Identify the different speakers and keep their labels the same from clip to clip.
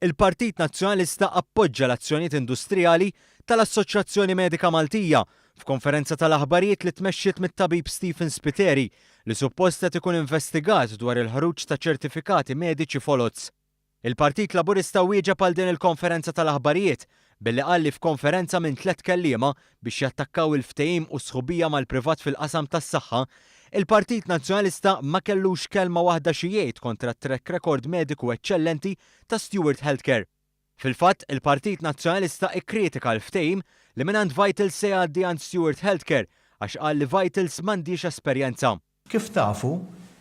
Speaker 1: Il-Partit Nazzjonalista appoġġa l-azzjonijiet industrijali tal-Assoċjazzjoni Medika Maltija f'konferenza tal-aħbarijiet li tmexxiet mit-tabib Stephen Spiteri li suppost qed ikun investigat dwar il-ħruġ ta' ċertifikati mediċi foloz. Il-Partit Laburista wieġeb għal din il-konferenza tal-aħbarijiet billi qal li f'konferenza minn tlett kelliema biex jattakkaw il-ftehim u s-sħubija mal-privat fil-qasam tas-saħħa, il-Partit Nazzjonalista ma kellux kelma waħda xi jgħid kontra t-track record mediku eċċellenti ta' Steward Healthcare. Fil-fatt, il-Partit Nazzjonalista kkritika l-ftehim li mingħand Vitals se jgħaddi għand Steward Healthcare għax qal li Vitals m'għandhiex esperjenza.
Speaker 2: Kif tafu,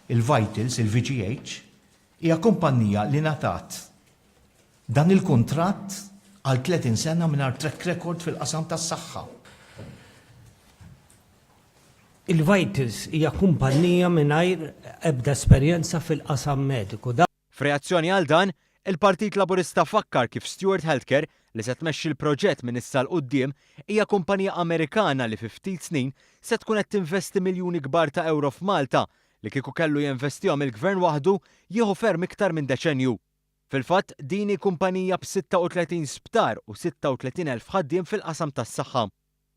Speaker 2: il-Vitals, il-VGH, hija kumpannija li ngħatat dan il-kuntratt għal 30 sena mingħajr track record fil-qasam tas-saħħa.
Speaker 3: Il-Vitals hija kumpannija mingħajr ebda esperjenza fil-qasam mediku.
Speaker 1: F'reazzjoni għal dan, il-Partit Laburista fakkar kif Steward Healthcare, li se tmexxi l-proġett minn issa 'l quddiem, hija kumpanija Amerikana li fi ftit snin se tkun qed tinvesti miljuni kbar ta' ewro f'Malta li kieku kellu jinvestihom il-Gvern waħdu jieħu ferm iktar minn deċennju. Fil-fatt, din hi kumpanija b'36 sptar u 36,000 ħaddiem fil-qasam tas-saħħa.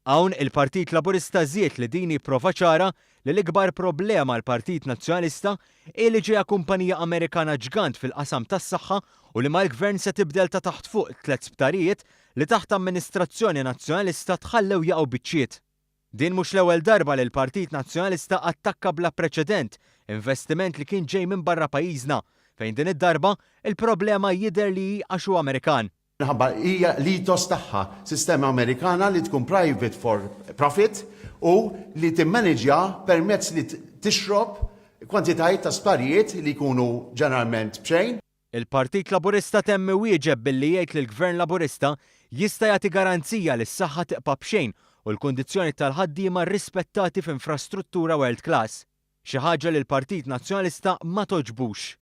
Speaker 1: Hawn, il-Partit Laburista żied li din hi prova ċara li l-ikbar problema għall-Partit Nazzjonalista hi li ġejja kumpanija Amerikana ġgant fil-qasam tas-saħħa u li mal-Gvern se tibdel ta' taħt fuq tliet sptarijiet li taħt amministrazzjoni Nazzjonalista tħallew jaqgħu biċċiet. Din mhux l-ewwel darba li l-Partit Nazzjonalista attakka bla preċedent investiment li kien ġej minn barra pajjiżna, fejn din id-darba, il-problema jidher li hi għax hu Amerikan.
Speaker 4: Minħabba hija l-ethos tagħha, sistema Amerikana li tkun private for profit u li timmaniġja permezz li tixrob kwantitajiet ta' sptarijiet li jkunu ġeneralment b'xejn.
Speaker 1: Il-Partit Laburista temm iwieġeb billi jgħid li l-Gvern Laburista jista' jagħti garanzija li s-saħħa tibqa' b'xejn u l-kundizzjoni tal-ħaddiema rispettati f'infrastruttura world class. Xi ħaġa li l-Partit Nazzjonalista ma togħġbux.